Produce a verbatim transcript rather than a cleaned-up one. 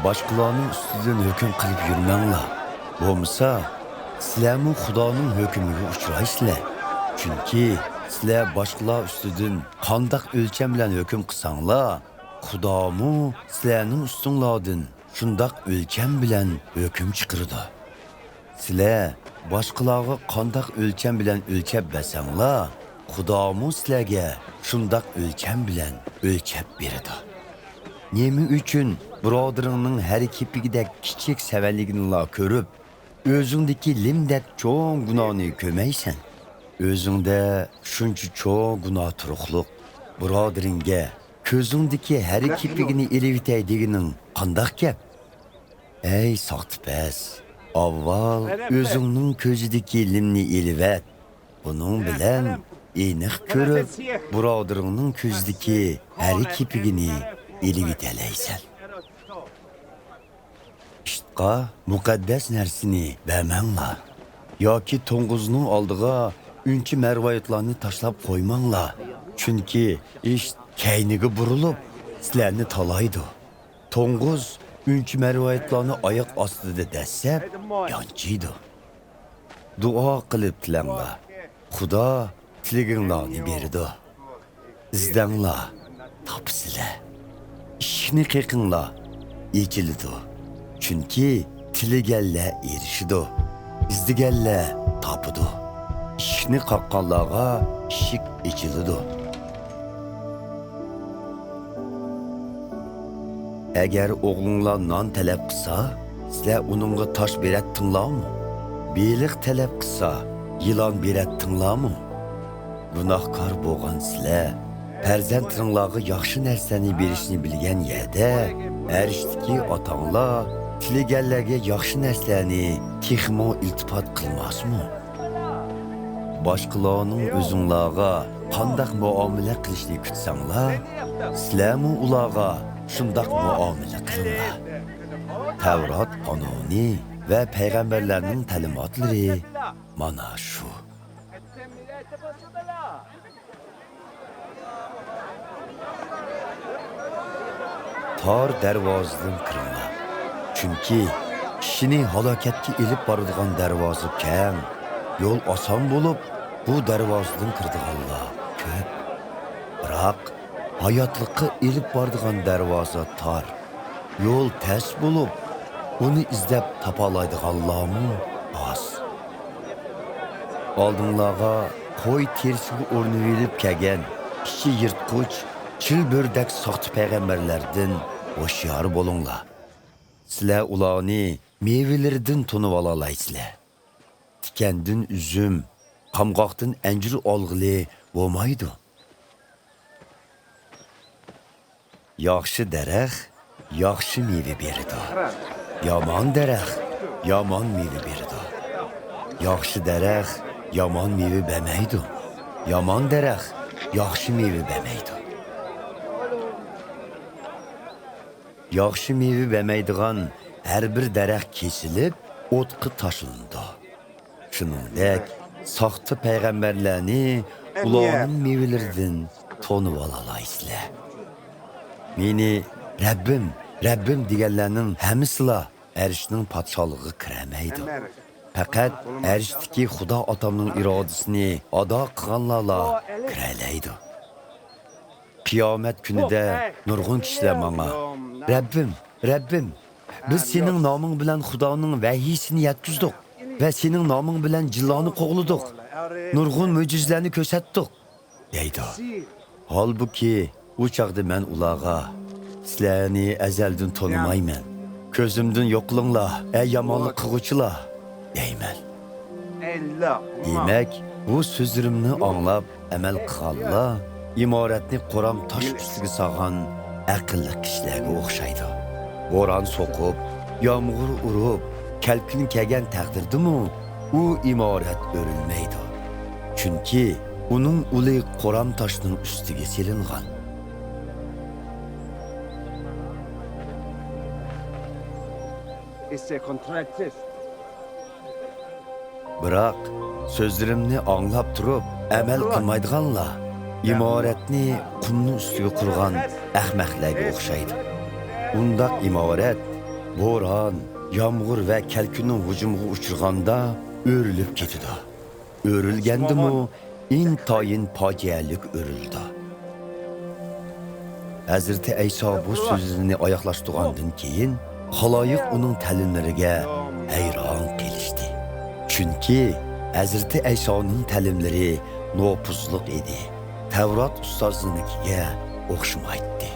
باشقىلارنىڭ ئۈستىدىن ھۆكۈم قىلىپ يۈرمەڭلار. بولمىسا، سىلەرمۇ خۇدانىڭ ھۆكمىگە ئۇچرايسىلەر. چۈنكى سىلەر باشقىلار ئۈستىدىن قانداق ئۆلچەم بىلەن ھۆكۈم قىلساڭلار، خۇدامۇ سىلەرنىڭ ئۈستۈڭلاردىن شۇنداق ئۆلچەم بىلەن ھۆكۈم چىقىرىدۇ. سىلەر باشقىلارغا قانداق ئۆلچەم بىلەن ئۆلچەپ بەرسەڭلار، خۇدامۇ سىلەرگە شۇنداق ئۆلچەم بىلەن ئۆلچەپ بېرىدۇ. نېمە ئۈچۈن بۇرادىرىڭنىڭ ھەر كېپىكىدەك كىچىك سەۋەنلىكىنىلا كۆرۈپ، ئۆزۈڭدىكى لىمدەك چوڭ گۇناھنى كۆرمەيسەن؟ ئۆزۈڭدە شۇنچە چوڭ گۇناھ تۇرۇقلۇق، بۇرادىرىڭگە «كۆزۈڭدىكى ھەر كېپىكىنى ئېلىۋېتەي» دېگىنىڭ قانداق گەپ؟ ئەي ساختىپەز، ئاۋۋال ئۆزۈڭنىڭ كۆزىدىكى لىمنى ئېلىۋەت. بۇنىڭ بىلەن ئېنىق كۆرۈپ، بۇرادىرىڭنىڭ كۆزىدىكى ھەر كېپىكىنى ئېلىۋېتەلەيسەن. ئىتقا مۇقەددەس نەرسىنى بەرمەڭلار ياكى توڭگۇزنىڭ ئالدىغا ئۈنچە-مەرۋايىتلارنى تاشلاپ قويماڭلار، چۈنكى ئىت كەينىگە بۇرۇلۇپ، سىلەرنى تالايدۇ. توڭگۇز ئۈنچە-مەرۋايىتلارنى ئاياق ئاستىدا دەسسەپ يانچىيدۇ. دۇئا قىلىپ تىلەڭلار، خۇدا تىلىگىڭلارنى بېرىدۇ. ئىزدەڭلار، تاپىسىلەر. ئىشىكنى قېقىڭلار، ئېچىلىدۇ. چۈنكى تىلىگەنلەر ئېرىشىدۇ، ئىزدىگەنلەر تاپىدۇ. ئىشىكنى قاققانلارغا ئىشىك ئېچىلىدۇ. ئەگەر ئوغلۇڭلار نان تەلەپ قىلسا، سىلەر ئۇنىڭغا تاش بېرەتتىڭلارمۇ؟ بېلىق تەلەپ قىلسا، يىلان بېرەتتىڭلارمۇ؟ گۇناھكار بولغان سىلەر پەرزەنتلىرىڭلارغا ياخشى نەرسىلەرنى بېرىشنى بىلگەن يەردە، ئەرشتىكى ئاتاڭلار تىلىگەنلەرگە ياخشى نەرسىلەرنى تېخىمۇ ئىلتىپات قىلماسمۇ؟ باشقىلارنىڭ ئۆزۈڭلارغا قانداق مۇئامىلە قىلىشنى كۈتسەڭلار، سىلەرمۇ ئۇلارغا شۇنداق مۇئامىلە قىلىڭلار. تەۋرات قانۇنى ۋە پەيغەمبەرلەرنىڭ تەلىماتلىرى مانا شۇ. تار دەرۋازىدىن كىرىڭلار. چۈنكى كىشىنى ھالاكەتكە ئېلىپ بارىدىغان دەرۋازا كەڭ، يول ئاسان بولۇپ، بۇ دەرۋازىدىن كىرىدىغانلار كۆپ. بىراق، ھاياتلىققا ئېلىپ بارىدىغان دەرۋازا تار، يول تەس بولۇپ، ئۇنى ئىزدەپ تاپالايدىغانلارمۇ ئاز. ئالدىڭلارغا قوي تېرىسىگە ئورىنىۋېلىپ كەلگەن ئىچى يىرتقۇچ، چىلبۆرىدەك ساختا پەيغەمبەرلەردىن ھوشيار بولۇڭلار. سىلەر ئۇلارنى مېۋىلىرىدىن تونۇۋالالايسىلەر. تىكەندىن ئۈزۈم، قامغاقتىن ئەنجۈر ئالغىلى بولمايدۇ. ياخشى دەرەخ ياخشى مېۋە بېرىدۇ. يامان دەرەخ يامان مېۋە بېرىدۇ. ياخشى دەرەخ يامان مېۋە بەرمەيدۇ. يامان دەرەخ ياخشى مېۋە بەرمەيدۇ. ياخشى مېۋە بەرمەيدىغان ھەر بىر دەرەخ كېسىلىپ، ئوتقا تاشلىنىدۇ. شۇنىڭدەك، ساختا پەيغەمبەرلەرنى ئۇلارنىڭ مېۋىلىرىدىن تونۇۋالالايسىلەر. مېنى «رەببىم، رەببىم» دېگەنلەرنىڭ ھەممىسىلا ئەرشنىڭ پادىشاھلىقىغا كىرەلمەيدۇ. پەقەت ئەرشتىكى خۇدا ئاتامنىڭ ئىرادىسىنى ئادا قىلغانلارلا كىرەلەيدۇ. قىيامەت كۈنىدە نۇرغۇن كىشىلەر ماڭا، «رەببىم، رەببىم، بىز سېنىڭ نامىڭ بىلەن خۇدانىڭ ۋەھىيسىنى يەتكۈزدۇق ۋە سېنىڭ نامىڭ بىلەن جىنلارنى قوغلىدۇق، نۇرغۇن مۆجىزىلەرنى كۆرسەتتۇق» دەيدۇ. ھالبۇكى، ئۇ چاغدا مەن ئۇلارغا، «سىلەرنى ئەزەلدىن تونۇمايمەن. كۆزۈمدىن يوقىلىڭلار، ئەي يامانلىق قىلغۇچىلار!» دەيمەن. دېمەك، بۇ سۆزلىرىمنى ئاڭلاپ ئەمەل قىلغانلار ئىمارەتنى قورام تاش ئۈستىگە سالغان ئەقىللىق كىشىلەرگە ئوخشايدۇ. بوران سوقۇپ، يامغۇر ئۇرۇپ، كەلكۈن كەلگەن تەقدىردىمۇ ئۇ ئىمارەت ئۆرۈلمەيدۇ. چۈنكى ئۇنىڭ ئۇلى قورام تاشنىڭ ئۈستىگە سېلىنغان. بىراق، سۆزلىرىمنى ئاڭلاپ تۇرۇپ ئەمەل قىلمايدىغانلار ئىمارەتنى قۇمنىڭ ئۈستىگە قۇرغان ئەخمەقلەرگە ئوخشايدۇ. ئۇنداق ئىمارەت بوران، يامغۇر ۋە كەلكۈننىڭ ھۇجۇمىغا ئۇچرىغاندا ئۆرۈلۈپ كېتىدۇ. ئۆرۈلگەندىمۇ ئىنتايىن پاجىئەلىك ئۆرۈلىدۇ. ھەزرىتى ئەيسا بۇ سۆزلىرىنى ئاياغلاشتۇرغاندىن كېيىن، خالايىق ئۇنىڭ تەلىملىرىگە ھەيران قېلىشتى. چۈنكى ھەزرىتى ئەيسانىڭ تەلىملىرى نوپۇزلۇق ئىدى. تەۋرات ئۇستازىنىڭكىگە ئوخشىمايتتى.